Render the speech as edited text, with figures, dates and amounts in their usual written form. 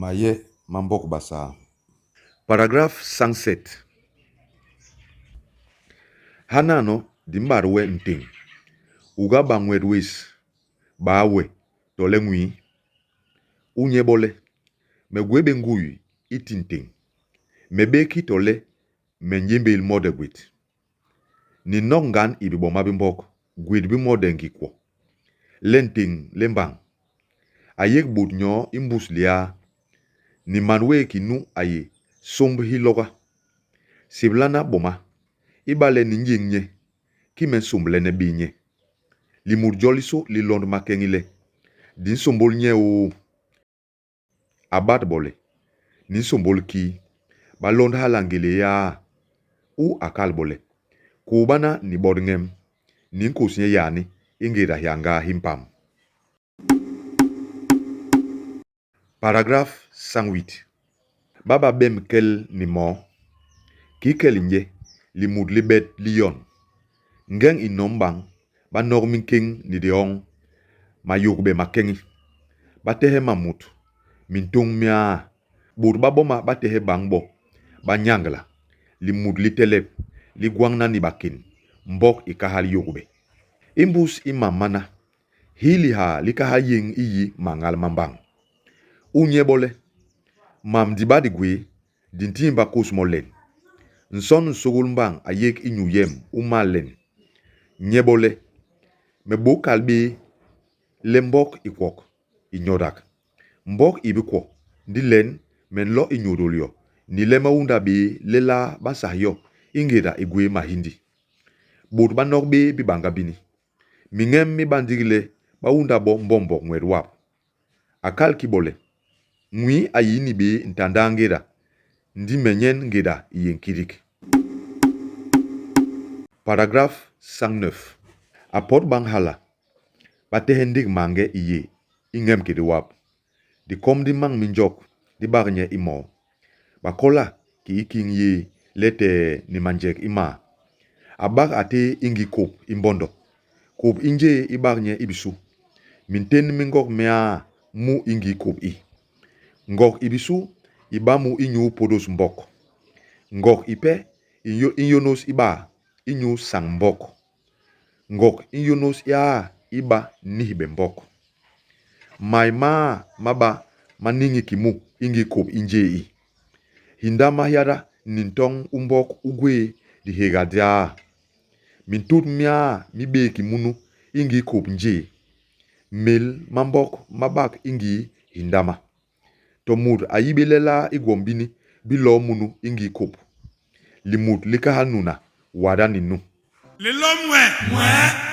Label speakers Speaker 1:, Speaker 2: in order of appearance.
Speaker 1: Maye ma mbok Basaa. Paragraphe 107. Hanano di mbat we ntéñ, u ga ba nwet wés, baa we, tole nwii? U nye bo le, Me gwé bé ngui i ti ntéñ, me bé ki to le me nyémbél mode gwét. Ni nok ngan i biboma bi mbok, gwét bi mode ngi kwo. Le ntéñ le mbañ. A yék bôt nyoo i mbus liaa, ni man wéé ki nu a yé somb hiloga. Séblana boma, ibale ni nyéñ nye, ki me nsômblene bé nye. Limut jolisô li lond makeñi le, Di nsômbôl nye ôô! A bat bo le, Ni nsômbôl kii? Ba lond hala ngélé iaa. U a kal bo le, Kôôbana ni botñem, ni nkôs nye yani i ngéda hiañgaa hi mpam. Paragraphe 108. Ba ba bem kel ni moo. Kii kel i nje, limut li bet li yon. Ngeñ i nom bañ, ba nok minkéñ ni dioñ, mayôgbe makeñi. Ba tehe mamut, mintôñ miaa. Bôt ba boma ba tehe bañ bo, ba nyañgla. Limut li telep, li gwañna ni bakén, mbok i kahal yôgbe. I mbus i mam mana, hi lihaa li kahal yéñ i yi mañgal ma mbañ. U nye bo le, Mam di ba di gwé, Di ntiimba kôs mo len. Nson nsôgôl mbañ a yék inyu yem u mal len. Nye bo le, Me bôk kal bé le mbok i kwok, i nyodak. Mbok i bi kwo, ndi len me nlo i nyodol yo, ni le me unda bé lelaa ba nsah yo i ngéda i gwé mahindi. Bôt ba nok bé bibañga bini. Miñem mi ba ndigi le ba unda bo mbombok nwet wap. A kal ki bo le, Nwii a yii ni bé ntandaa ngéda, ndi me nyen ngéda i yé nkidik. Paragraphe 109. A pot bañ hala, ba tehe ndik mañge i yé i ñemkété wap. Dikôm di mañ mi njok di bak nye i moo. Ba kola ki i kiñ yé letee ni manjek imaa. A bak a téé i ngii kôp i mbôndô. Kôp i njéé i bak nye i bisu. Mintén mi ngok miaa mu i ngii kôp i. Ngok i bisu i ba mu inyu pôdôs mbok. Ngok ipe i nyônôs ibaa inyu sañ mbok. Ngok i nyônôs iaa i ba nihbe mbok. Mai maa ma ba ma niñi ki mu i ngii kôp i njéé i. Hindama hiada ni ntôñ u mbok u gwé dihéga diaa. Mintut miaa mi bé ki munu i ngii kôp njéé. Mél ma mbok ma bak i ngii hindama. To mut a yi bé lelaa i gwom bini bi loo munu i ngii kôp. Limut li kahal nuna wada ni nu.
Speaker 2: Lelôm nwee. Nwee.